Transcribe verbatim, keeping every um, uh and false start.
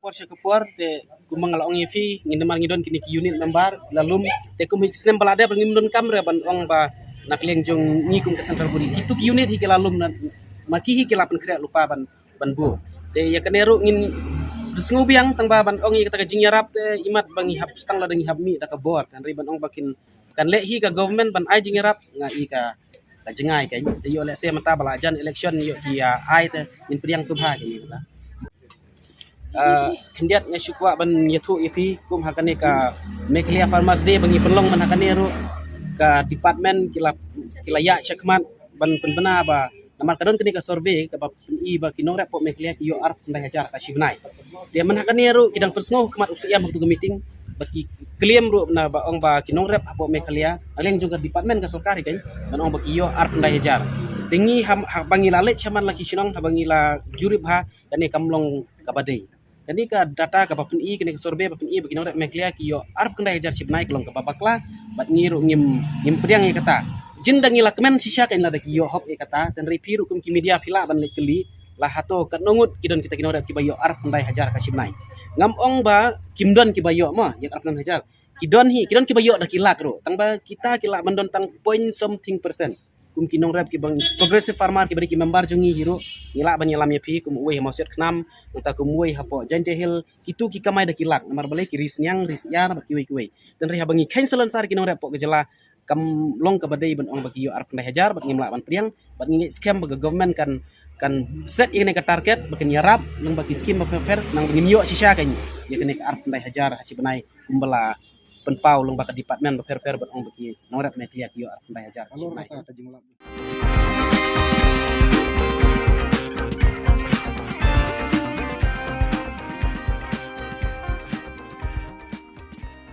Por sha ka por te kumba nga la ong ïa phi, ngi namar ngi don kine ki unit member la lum, te kum hi snem ba la dep ngim don kam re ban ong ba na ka liang jong ngi kum ka central body. Kitu ki unit hi ki la lum na ma ki hi ki la pynkhreh lypa ban ban buh. Te ïa kane ruh ngin sngew biang tang ba ban ong ïa kata ka jingïarap te imat ba ngi hap stang lada ngi hap mih da ka bor kan ri ban ong ba kin kan leh hi ka government ban ai jingïarap nga i ka ka jngai ka ïoh leh se mynta ba la jan election ïoh ki ai te ngin pdiang subha ka ni kata. Khyndiat nga shu kwah ban ïathuh ïa phi kum ha kane ka Meghalaya Farmers Day ba ngi pynlong man ha kane ruh ka department ki la ki la ïa shakmat ban pynbna ba namar ka don kane ka survey kaba pyni ba ki nongrep pop Meghalaya ki ïoh arphew khyndai hajar ka shi bnai. Te man ha kane ruh ki dang pynsngew khmat u siem ha ka meeting ba ki claim ruh na ba ong ba ki nongrep hapoh Meghalaya na liang jong ka department ka sorkar hi kan ban ong ba ki ïoh arphew khyndai hajar. Te ngi ha ba ngi la leit shaman la ki shnong ha ba ngi la jurip ha kane kam long kaba dei. Kane ka data kaba pyni kane ka survey ba pyni ba ki nongrep Meghalaya ki ïoh arphew khyndai hajar shi bnai ka long kaba bakla bad ngi ruh ngim ngim pdiang ïa kata. Jin da ngi la kmen shisha kan lada ki ïoh hok ïa kata tynrai phi ruh kum ki media phi lah ban leit kylli la hato katno ngut ki don kita ki nongrep kiba ïoh arphew khyndai hajar ka shi bnai. Ngam ong ba kim don kiba ïoh ma ïa arphew khyndai hajar. Ki don hi ki don kiba ïoh da ki lak ruh tang ba kita ki lah ban don tang point something percent. Kum ki nongrep kiba progressive farmer kiba dei ki member jong ngi hi ruh ngi lah ban ïalam ïa phi kum uwei ha Mawsiat Khnam nangta kum uwei hapoh Jaintia Hills kitu ki kamai da ki lak namar balei ki ri sniang ri syiar bad kiwei kiwei. Tynrai haba ngi kheiñ salonsar ki nongrep poh ka jylla kam long kaba dei ban ong ba ki ïoh arphew khyndai hajar bad ngim lah ban pdiang bad ngi ngeit skhem ba ka government kan kan set ïa kane ka target ba kan ïarap nang ba ki skim ba pher pher nang ba ngin ïoh shisha kan ïa kane ka arphew khyndai hajar ha shi bnai kumba la pynpaw lyngba ka department ba pher pher ban ong ba ki nongrep Meghalaya ki ïoh arphew khyndai hajar ka shi bnai.